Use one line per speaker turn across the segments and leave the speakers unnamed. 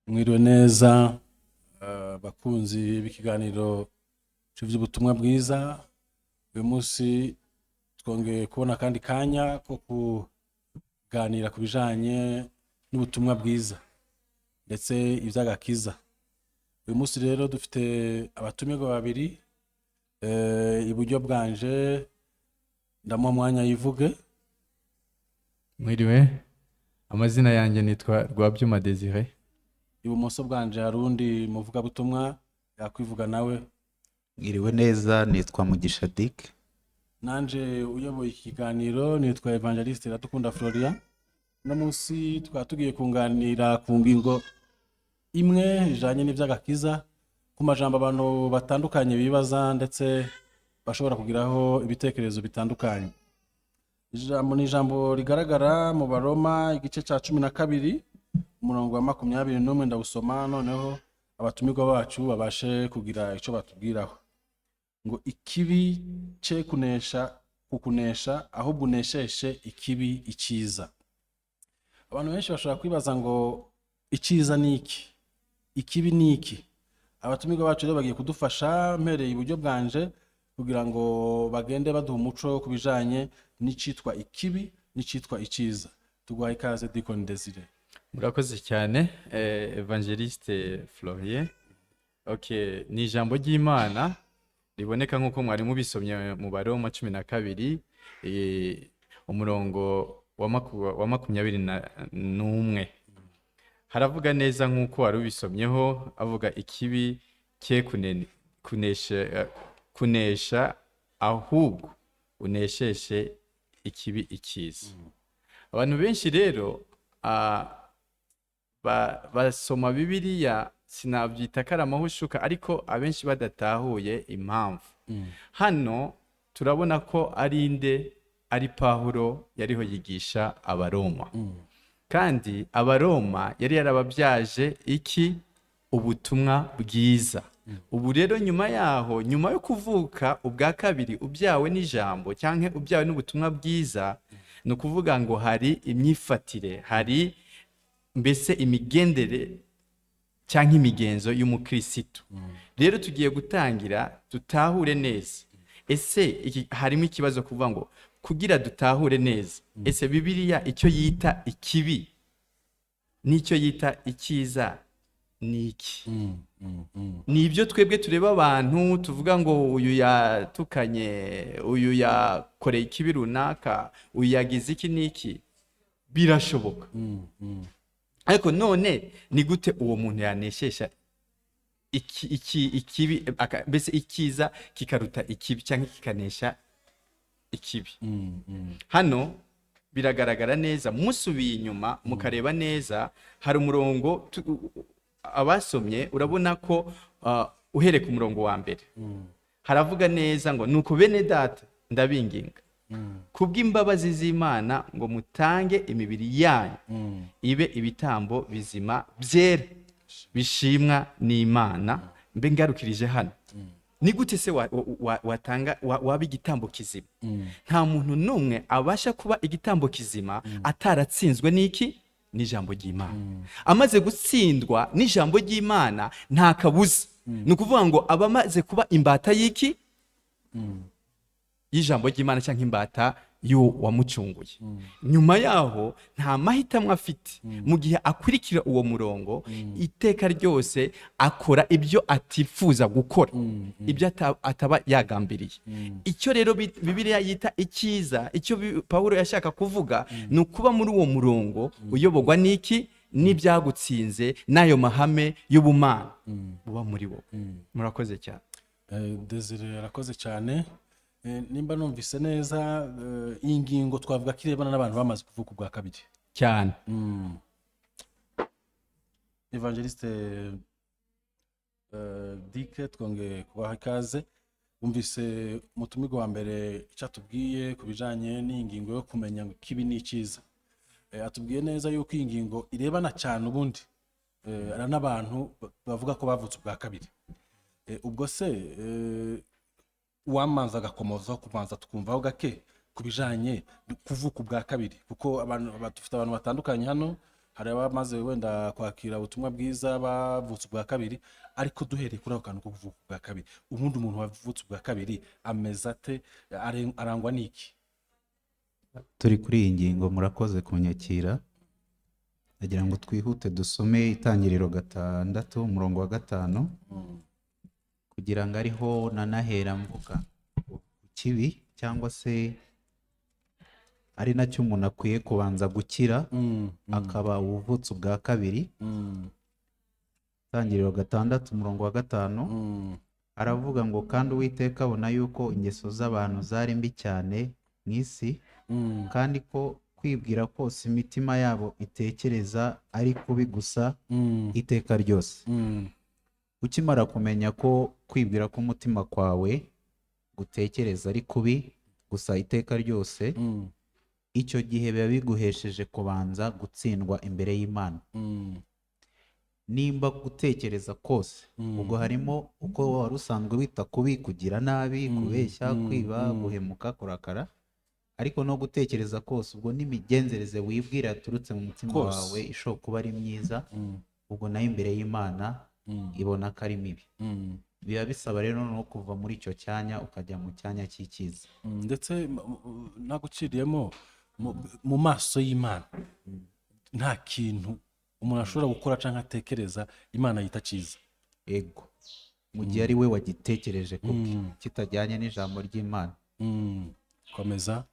Mwiriwe neza bakunzi b'ikiganiro cy'iby'ubutumwa bwiza. Uyu munsi twongeye kubona akandi kanya ko kuganira ku bijanye n'ubutumwa bwiza ndetse iby'agakiza. Uyu munsi rero dufite abatumirwa babiri. Iburyo bwanje ndamuha umwanya yivuge.
Mwiriwe, amazina yanjye nitwa Rwabyuma Desire.
Ibumoso bwanje hari uwundi muvugabutumwa, yakwivuga nawe.
Mwiriwe neza, nitwa Mugisha Dick.
Nanje uyoboye iki kiganiro nitwa Evangeliste Iradukunda Florian. Uno munsi tukaba tugiye kunganira ku ngingo imwe ijanye n'ivy'agakiza, ku majambo abantu batandukanye bibaza ndetse bashobora kugiraho ibitekerezo bitandukanye. Ijambo ni ijambo rigaragara mu Baroma, igice ca 12, umurongo wa 21. Ndawusoma, noneho abatumirwa bacu babashe kugira ico batubwiraho, ngo: "Ikibi ce kunesha kukunesha, ahubwo unesheshe ikibi iciza." Abantu benshi bashobora kwibaza ngo: iciza ni iki? Ikibi ni iki? Abatumirwa bacu rero bagiye kudufasha, mpereye iburyo bwanje, kugira ngo bagende baduha umuco ku bijanye n'icitwa ikibi n'icitwa iciza. Tuguhaye ikaze, Dikoni Desire.
Murakoze cyane, Evangeliste Florien. Okay, ni ijambo ry'Imana riboneka nk'uko mwari mubisomye mu Baroma 12, umurongo wa 21. Haravuga neza nk'uko wari ubisomyeho, avuga: "Ikibi cye kunesha, ahubwo unesheshe ikibi icyiza." Abantu benshi rero basoma Bibiliya, sinabyita ko ari amahushuka, ariko abenshi badatahuye impamvu. Hano turabona ko ari inde? Ari Pawulo yariho yigisha Abaroma, kandi Abaroma yari yarababyaje iki? Ubutumwa bwiza. Ubu rero nyuma yaho, nyuma yo kuvuka ubwa kabiri, ubyawe n'ijambo cyangwa ubyawe n'ubutumwa bwiza, ni ukuvuga ngo hari imyifatire, hari mbese imigendere cyangwa imigenzo y'umukirisitu. Rero tugiye gutangira dutahure neza ese iki, harimo ikibazo kuvuga ngo kugira dutahure neza ese Bibiliya icyo yita ikibi n'icyo yita icyiza ni iki. Ni ibyo twebwe tureba abantu tuvuga ngo uyu yatukanye, uyu yakoreye ikibi runaka, uyu yagize iki n'iki, birashoboka. Ariko none ni gute uwo muntu yaneshesha iki, ikibi, mbese icyiza kikaruta ikibi cyangwa kikanesha ikibi? Hano biragaragara neza, musubiye inyuma mukareba neza, hari umurongo abasomye, urabona ko uhereye ku murongo wa mbere haravuga neza ngo: "Nuko bene data, ndabinginga kubw'imbabazi z'Imana ngo mutange imibiri yanyu ibe ibitambo bizima, byera, bishimwa n'Imana." Mbe ngarukirije hano, ni gute se watanga waba igitambo kizima? Nta muntu n'umwe abasha kuba igitambo kizima ataratsinzwe n'iki? N'ijambo ry'Imana. Amaze gutsindwa n'ijambo ry'Imana, nta kabuza, ni ukuvuga ngo aba amaze kuba imbata y'iki? Y'ijambo ry'Imana cyangwa imbata y'uwo wamucunguye. Nyuma yaho nta mahitamo afite. Mu gihe akurikira uwo murongo iteka ryose, akora ibyo atifuza gukora, ibyo ataba yagambiriye. Icyo rero Bibiliya yita icyiza, icyo Pawulo yashaka kuvuga, ni ukuba muri uwo murongo uyoborwa n'iki? N'ibyagutsinze, n'ayo mahame y'ubumana buba muri wowe. Murakoze cyane.
Desire arakoze cyane. Nimba numvise neza, iyi ngingo twavuga ko irebana n'abantu bamaze kuvuka ubwa kabiri.
Cyane.
Evangeliste Dick, twongeye kubaha ikaze. Wumvise umutumirwa wa mbere icyo atubwiye ku bijanye n'iyi ngingo yo kumenya ngo ikibi n'icyiza. Atubwiye neza yuko iyi ngingo irebana cyane ubundi n'abantu bavuga ko bavutse ubwa kabiri. Ubwo se uwamanza agakomozaho, kubanza tukumvaho gake ku bijanye no kuvuka ubwa kabiri, kuko abantu dufite abantu batandukanye hano. Hari abamaze wenda kwakira ubutumwa bwiza bavutse ubwa kabiri, ariko duhereye kuri ako kantu ko kuvuka ubwa kabiri, ubundi umuntu wavutse ubwa kabiri ameze ate? Arangwa n'iki?
Turi kuri iyi ngingo, murakoze kunyakira. Ndagira ngo twihute dusome Itangiriro 6 umurongo wa 5, kugira ngo ariho nanahera mvuga ku kibi, cyangwa se ari nacyo umuntu akwiye kubanza gukira, akaba uvutse ubwa kabiri. Itangiriro 6 umurongo wa 5, aravuga ngo: "Kandi Uwiteka abona yuko ingeso z'abantu zari mbi cyane mu isi, kandi ko kwibwira kose imitima yabo itekereza ari kubi gusa iteka ryose." Ukimara kumenya ko kwibwira k'umutima kwawe gutekereza ari kubi gusa iteka ryose, icyo gihe biba biguhesheje kubanza gutsindwa imbere y'Imana. Nimba gutekereza kose, ubwo harimo uko wari usanzwe wita kubi, kugira nabi, kubeshya, kwiba, guhemuka, kurakara, ariko no gutekereza kose, ubwo n'imigenzereze wibwira yaturutse mu mutima
Kose.
wawe ishobora kuba ari myiza, ubwo nayo imbere y'Imana ibona ko ari mibi. Biba bisaba rero no kuva muri icyo cyanya ukajya mu cyanya cy'icyiza.
Ndetse naguciriyemo, mu maso y'Imana nta kintu umuntu ashobora gukora cyangwa atekereza Imana yita cyiza.
Ego, mu gihe ari we wagitekereje kubwe kitajyanye n'ijambo ry'Imana.
Komeza.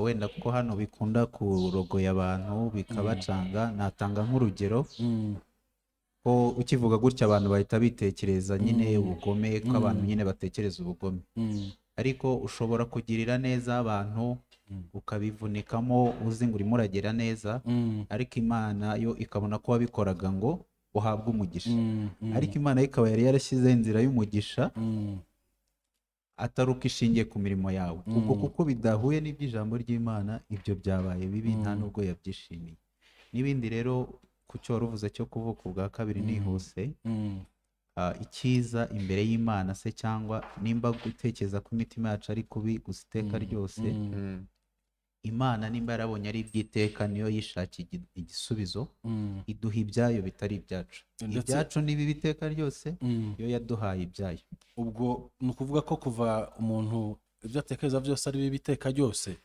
Wenda kuko hano bikunda kurogoya abantu bikabacanga, natanga nk'urugero ko ukivuga gutya abantu bahita bitekereza nyine ubugome, ko abantu nyine batekereza ubugome. Ariko ushobora kugirira neza abantu, ukabivunikamo uzi ngo urimo uragira neza, ariko Imana yo ikabona ko wabikoraga ngo uhabwe umugisha. Ariko Imana yo ikaba yari yarashyizeho inzira y'umugisha, atari uko ishingiye ku mirimo yawe. Ubwo kuko bidahuye n'iby'ijambo ry'Imana, ibyo byabaye bibi, nta nubwo yabyishimiye. N'ibindi rero ku cyo wari uvuze cyo kuvuka ubwa kabiri, nihuse, icyiza imbere y'Imana se, cyangwa nimba gutekereza ko imitima yacu ari kubi gusa iteka ryose, Imana nimba yarabonye ari iby'iteka, niyo yishakiye igisubizo, iduha ibyayo bitari ibyacu. Ibyacu ni bibi iteka ryose, yo yaduhaye ibyayo.
Ubwo ni ukuvuga ko kuva umuntu ibyo atekereza byose ari bibi iteka ryose,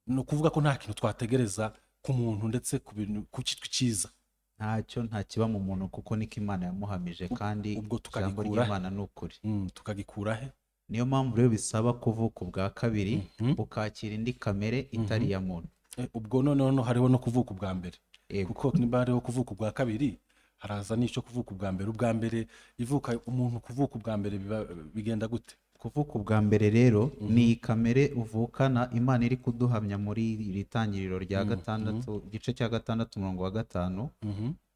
ni ukuvuga ko nta kintu twategereza ku muntu, ndetse ku bintu ku cyitwa icyiza.
Ntacyo, nta kiba mu muntu, kuko niko Imana yamuhamije, kandi
Ubwo
ijambo
tukagikura he?
ry'Imana ni ukuri.
Tukagikura he?
Niyo mpamvu rero bisaba kuvuka ubwa kabiri, ukakira indi kamere itari iya muntu.
Ubwo noneho no hariho no kuvuka ubwa mbere.
Yego.
Kuko niba hariho kuvuka ubwa kabiri, haraza n'icyo kuvuka ubwa mbere. Ubwa mbere, ivuka umuntu kuvuka ubwa mbere bigenda gute?
Kuvuka ubwa mbere rero ni kamere uvukana. Imana iri kuduhamya muri iri tangiriro rya 6, igice cya 6 umurongo wa 5,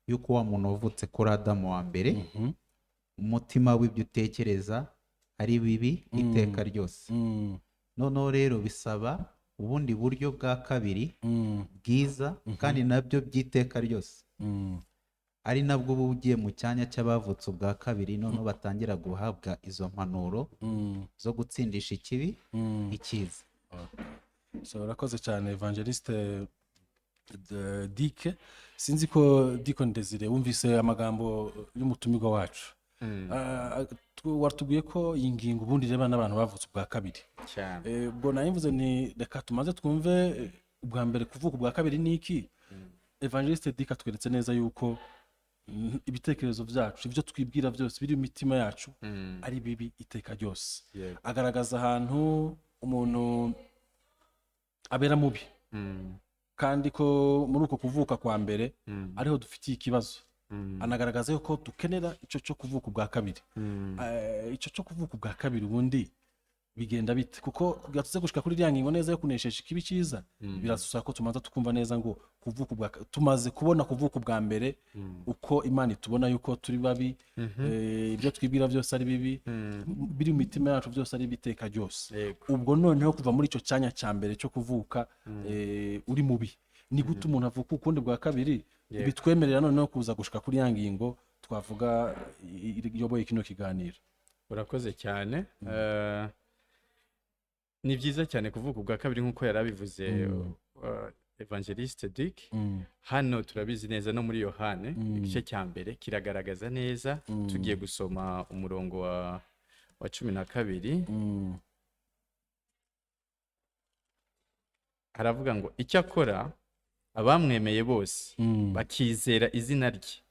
yuko wa muntu wavutse kuri Adamu wa mbere, umutima w'ibyo utekereza ari bibi iteka ryose. Noneho rero bisaba ubundi buryo bwa kabiri bwiza, kandi nabyo by'iteka ryose, ari nabwo uba ugiye mu cyanya cy'abavutse ubwa kabiri, noneho batangira guhabwa izo mpanuro zo gutsindisha ikibi icyiza.
So, urakoze cyane, Evangeliste Dike. Sinzi ko Dikon Desire wumvise amagambo y'umutumirwa wacu. Watubwiye ko iyi ngingo ubundi ireba n'abantu bavutse ubwa kabiri.
Cyane.
Ubwo nayo mvuze nti reka tumaze twumve, ubwa mbere kuvuka ubwa kabiri ni iki? Evangeliste Dike atweretse neza yuko ibitekerezo byacu, ibyo twibwira byose biri mu mitima yacu, ari bibi iteka ryose. Agaragaza ahantu umuntu abera mubi, kandi ko muri uko kuvuka kwa mbere ariho dufitiye ikibazo. Anagaragaza yuko dukenera icyo cyo kuvuka ubwa kabiri. Icyo cyo kuvuka ubwa kabiri ubundi bigenda bite? Kuko kugira tuze gushika kuri iriya ngingo neza yo kuneshesha ikibi cyiza, biradusaba ko tumanza tukumva neza ngo kuvuka ubwa tumaze kubona kuvuka ubwa mbere, uko Imana itubona yuko turi babi, ibyo twibwira byose ari bibi, biri mu mitima yacu byose ari biteka ryose. Ubwo noneho kuva muri icyo cyanya cya mbere cyo kuvuka uri mubi, ni gute umuntu avuka ukundi bwa kabiri, bitwemerera noneho kuza gushika kuri ya ngingo twavuga iyoboye kino kiganiro?
Urakoze cyane. Ni byiza cyane kuvuka ubwa kabiri nk'uko yari abivuze. Evangeliste Dick. Hano turabizi neza, no muri Yohane igice cya mbere kiragaragaza neza. Tugiye gusoma umurongo wa 12. Haravuga ngo: "Icyakora abamwemeye bose, bakizera izina rye,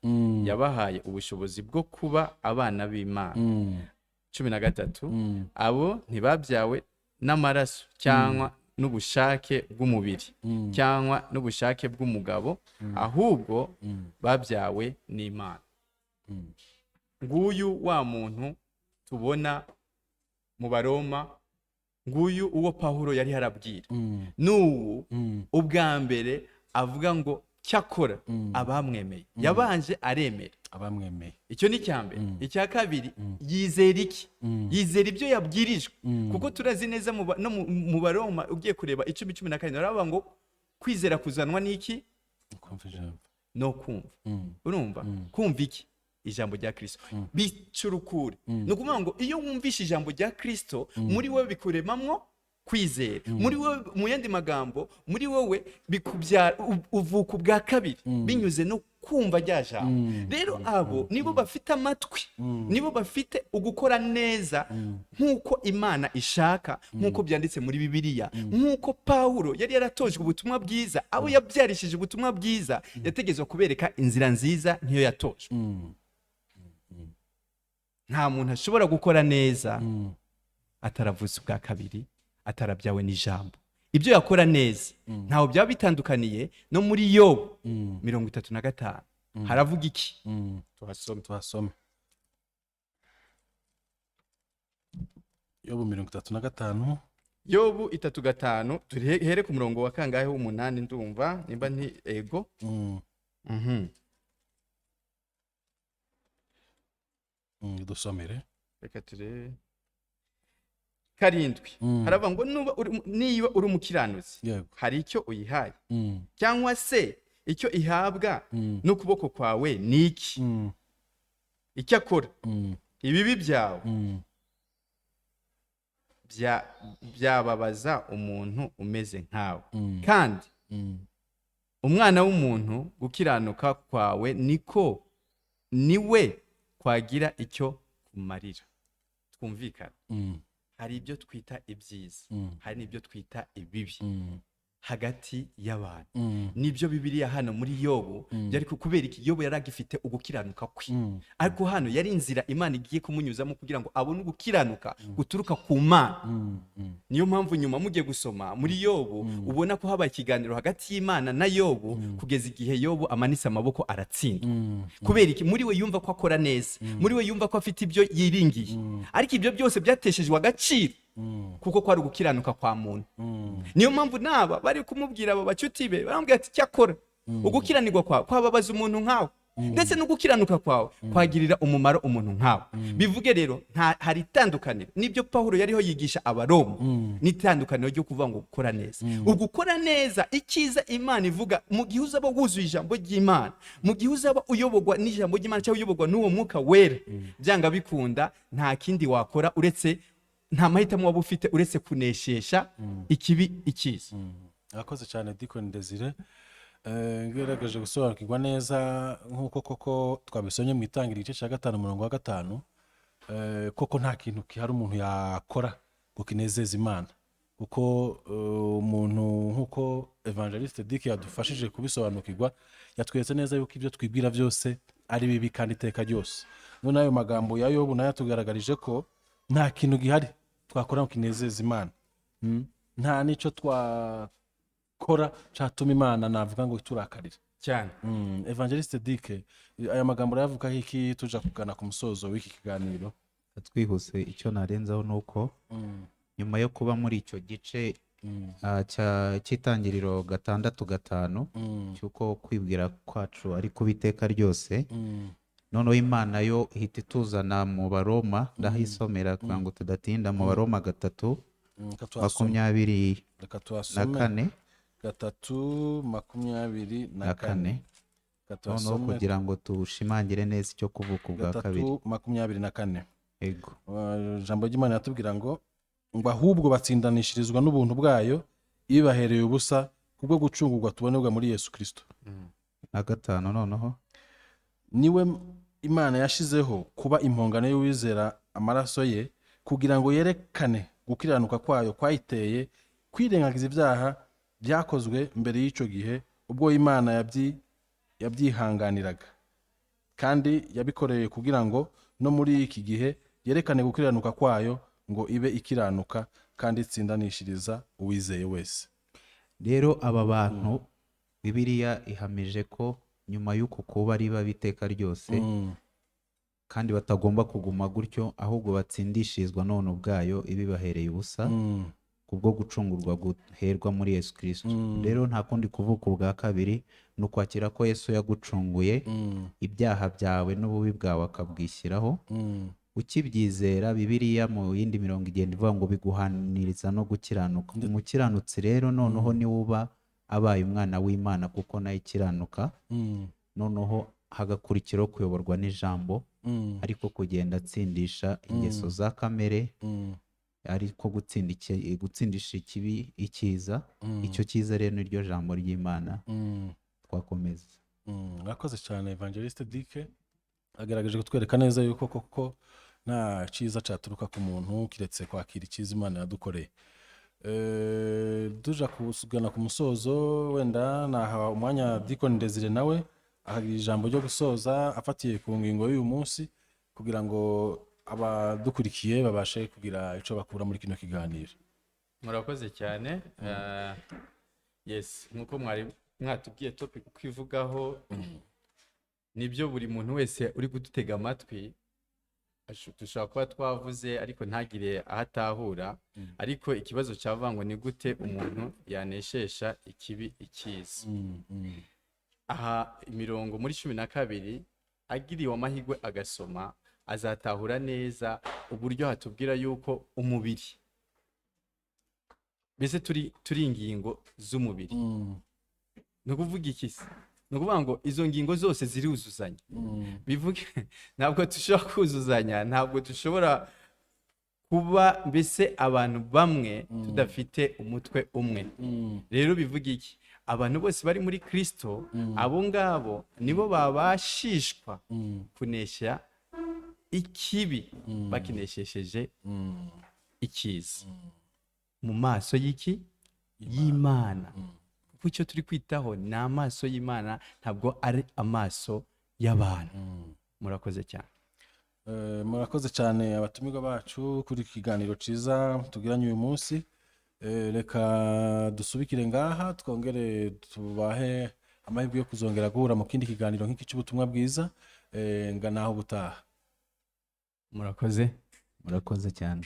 yabahaye ubushobozi bwo kuba abana b'Imana." 13: "Abo ntibabyawe n'amaraso cyangwa n'ubushake bw'umubiri cyangwa n'ubushake bw'umugabo, ahubwo babyawe n'Imana." Nguyu wa muntu tubona mu Baroma, nguyu uwo Pawulo yari yarabwira. N'ubu ubwa mbere avuga ngo cyakora abamwemeye, yabanje aremera.
Abamwemeye.
Icyo ni icya mbere. Icya kabiri, yizera iki? Yizera ibyo yabwirijwe, kuko turazi neza no mu Baroma, ugiye kureba 10, 17, baravuga ngo kwizera kuzanwa n'iki?
Kumva ijambo.
No kumva. Urumva, kumva iki? Ijambo rya Kristo bicurukure. Ni ukuvuga ngo iyo wumvishe ijambo rya Kristo, muri wowe bikuremamwo kwizera. Muri wowe, mu yandi magambo, muri wowe bikubyara uvuka ubwa kabiri binyuze no kumva rya jambo. Rero abo nibo bafite amatwi, nibo bafite ugukora neza nk'uko Imana ishaka, nk'uko byanditse muri Bibiliya, nk'uko Pawulo yari yaratojwe ubutumwa bwiza. Abo yabyarishije ubutumwa bwiza yategetswe kubereka inzira nziza nk'iyo yatojwe. Nta muntu ashobora gukora neza ataravutse ubwa kabiri, atarabyawe n'ijambo. Ibyo yakora neza ntawe byaba bitandukaniye no muri Yobu 35. Haravuga iki? Tuhasome.
Tuhasome. Yobu 35.
Yobu 35, tuhere ku murongo wa kangahe? W'umunani ndumva, nimba nti ego.
Dusomere.
Reka turebe 7. Haravuga ngo niba uri umukiranutsi, hari icyo uyihaye? Cyangwa se icyo ihabwa n'ukuboko kwawe ni iki? Icyakora ibibi byawe byababaza umuntu umeze nkawe, kandi umwana w'umuntu gukiranuka kwawe niko niwe kwagira icyo kumarira. Twumvikana, hari ibyo twita ibyiza, hari n'ibyo twita ibibi hagati y'abantu. Nibyo Bibiliya hano muri Yobu byari kubera iki? Yobu yari agifite ugukiranuka kwe, ariko hano yari inzira Imana igiye kumunyuzamo kugira ngo abone ugukiranuka guturuka ku Mana. Niyo mpamvu nyuma mugiye gusoma muri Yobu, ubona ko habaye ikiganiro hagati y'Imana na Yobu, kugeza igihe Yobu amanitse amaboko aratsinda. Kubera iki? Muri we yumva ko akora neza, muri we yumva ko afite ibyo yiringiye, ariko ibyo byose byateshejwe agaciro kuko kwari ugukiranuka kwa muntu. Niyo mpamvu n'aba bari kumubwira, aba bacuti be baramubwira ati: "Cyakora ugukiranirwa kwawe kwababaza umuntu nkawe, ndetse no gukiranuka kwawe kwagirira umumaro umuntu nkawe." Bivuge rero nta hari itandukaniro nibyo Pawulo yariho yigisha Abaroma, n'itandukaniro ryo kuvuga ngo gukora neza. Ugukora neza, icyiza Imana ivuga, mu gihe uzaba wuzuye ijambo ry'Imana, mu gihe uzaba uyoborwa n'ijambo ry'Imana cyangwa uyoborwa n'uwo Mwuka Wera, byanga bikunda nta kindi wakora uretse, nta mahitamo waba ufite uretse kuneshesha ikibi icyiza.
Akoze cyane Deacon Desire. Ngerageje gusobanukirwa neza nk'uko koko twabisomye mu Itangira igice cya 5 umurongo wa 5, koko nta kintu gihari umuntu yakora ngo kinezeze Imana, kuko umuntu, nk'uko Evangeliste Dick yadufashije kubisobanukirwa, yatweretse neza yuko ibyo twibwira byose ari bibi kandi iteka ryose. None ayo magambo ya Yobu nayo yatugaragarije ko nta kintu gihari twakora ngo kinezeze Imana. Nta n'icyo twakora cyatuma Imana, navuga ngo, iturakarira.
Cyane.
Evangeliste Dick, aya magambo urayavugaho iki, tuja kugana ku musozo w'iki kiganiro?
Twihuse, icyo narenzaho ni uko nyuma yo kuba muri icyo gice cy'Itangiriro 6:5, cy'uko kwibwira kwacu ari kuba iteka ryose, noneho Imana yo ihita ituzana mu Baroma. Ndahisomera kugira ngo tudatinda. Mu Baroma 3,
Reka tuhasome.
24.
Reka tuhasome. 3:24.
4.
Reka
Noneho
tuhasome.
kugira ngo tushimangire neza icyo kuvuka ubwa kabiri.
3:24.
Ego.
Ijambo ry'Imana riratubwira ngo ahubwo batsindanishirizwa n'ubuntu bwayo ibahereye ubusa. Kubwo gucungurwa tubonerwa muri Yesu Kristo.
Na gatanu noneho.
Niwe Imana yashizeho kuba impongano y'uwizera amaraso ye, kugira ngo yerekane gukiranuka kwayo kwayiteye kwirengagiza ibyaha byakozwe mbere y'icyo gihe, ubwo Imana yabyihanganiraga. Kandi yabikoreye kugira ngo no muri iki gihe yerekane gukiranuka kwayo, ngo ibe ikiranuka kandi itsindanishiriza uwizeye wese.
Rero aba bantu Bibiliya ihamije ko nyuma y'uko kuba ari babi iteka ryose, kandi batagomba kuguma gutyo, ahubwo batsindishirizwa none ubwayo ibibahereye ubusa, kubwo gucungurwa guherwa muri Yesu Kristo. Rero nta kundi kuvuka ubwa kabiri ni ukwakira ko Yesu yagucunguye, ibyaha byawe n'ububi bwawe akabwishyiraho. Ukibyizera, Bibiliya mu yindi mirongo igenda ivuga ngo biguhaniriza no gukiranuka. Umukiranutsi rero noneho niwe uba abaye umwana w'Imana, kuko nayo ikiranuka. Noneho hagakurikiraho kuyoborwa n'ijambo, ariko kugenda atsindisha ingeso za kamere, ariko gutsindisha ikibi icyiza. Icyo cyiza rero ni ryo jambo ry'Imana. Twakomeza.
Murakoze cyane. Evangeliste Dike agaragaje kutwereka neza yuko koko nta cyiza cyaturuka ku muntu kiretse kwakira icyiza Imana yadukoreye. Tuja kugana ku musozo, wenda naha umwanya Dikoni Desire, nawe akagira ijambo ryo gusoza afatiye ku ngingo y'uyu munsi, kugira ngo abadukurikiye babashe kugira icyo bakura muri kino kiganiro.
Murakoze cyane. Yes, nkuko mwari mwatubwiye topic uko ivugaho, nibyo, buri muntu wese uri kudutega amatwi dushobora kuba twavuze ariko ntagire aho atahura. Ariko ikibazo cyavuga ngo ni gute umuntu yaneshesha ikibi icyiza? Aha imirongo muri 12, agiriwe amahirwe agasoma, azatahura neza uburyo hatubwira yuko umubiri, mbese turi ingingo z'umubiri. Ni ukuvuga iki se? Ni ukuvuga ngo izo ngingo zose ziruzuzanya. Bivuge ntabwo dushobora kuzuzanya, ntabwo dushobora kuba mbese abantu bamwe tudafite umutwe umwe. Rero bivuga iki? Abantu bose bari muri Kristo, abo ngabo nibo babashishwa kunesha ikibi bakineshesheje icyiza mu maso y'iki? Y'Imana. Kuko icyo turi kwitaho ni amaso y'Imana, ntabwo ari amaso y'abantu. Murakoze cyane.
Murakoze cyane abatumirwa bacu kuri iki kiganiro cyiza tugiranye uyu munsi. Reka dusubikire ngaha, twongere tubahe amahirwe yo kuzongera guhura mu kindi kiganiro nk'iki cy'ubutumwa bwiza. Nga naho ubutaha.
Murakoze.
Murakoze cyane.